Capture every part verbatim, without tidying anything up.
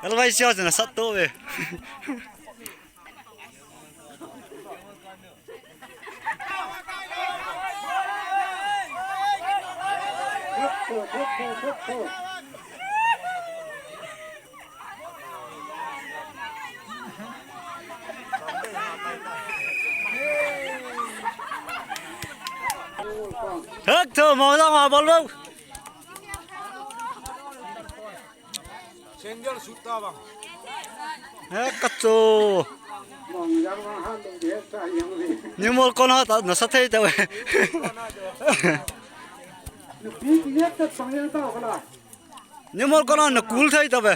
Hello, bai, sio jana sat to be. Thak tho, mawjang ma bolbo. Sandal sutta bang. He, kacho. Nimol kono ta, na sa thei ta we. Nimol kono na kul thei ta we.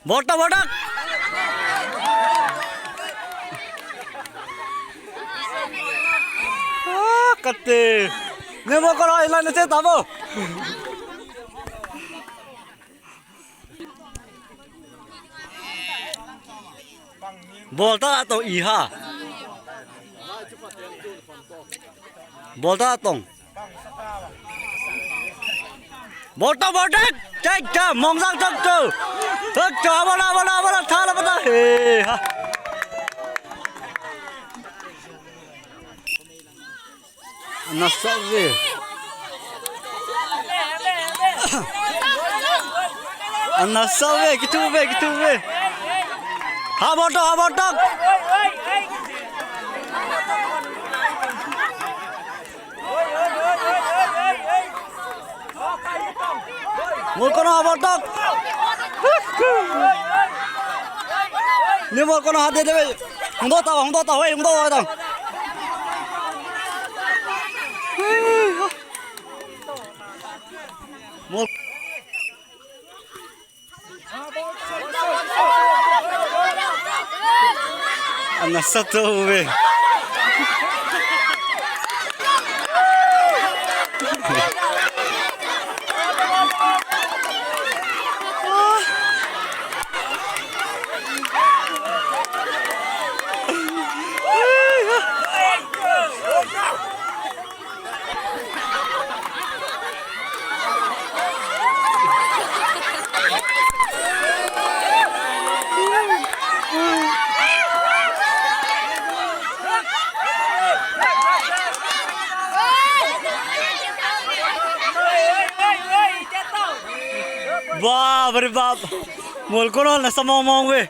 Botak, botak. Ah, kate. Ne mo koro ila ne che tabo. Bolta to iha. Bolta tong. Bolta, bolta. Cek, cek, mongjang cek tu. Cek tu, abala, abala, abala, thala, abala. He, ha. Anasal be. Anasal be, gitu be, gitu be. Habotok, habotok. Mol kono habotok. Ni mol kono hade debe. Hungdo ta, hungdo ta, hoi, hungdo ta. Mol. Ana sato be. Bap re bap. Mol kono na samong mong be.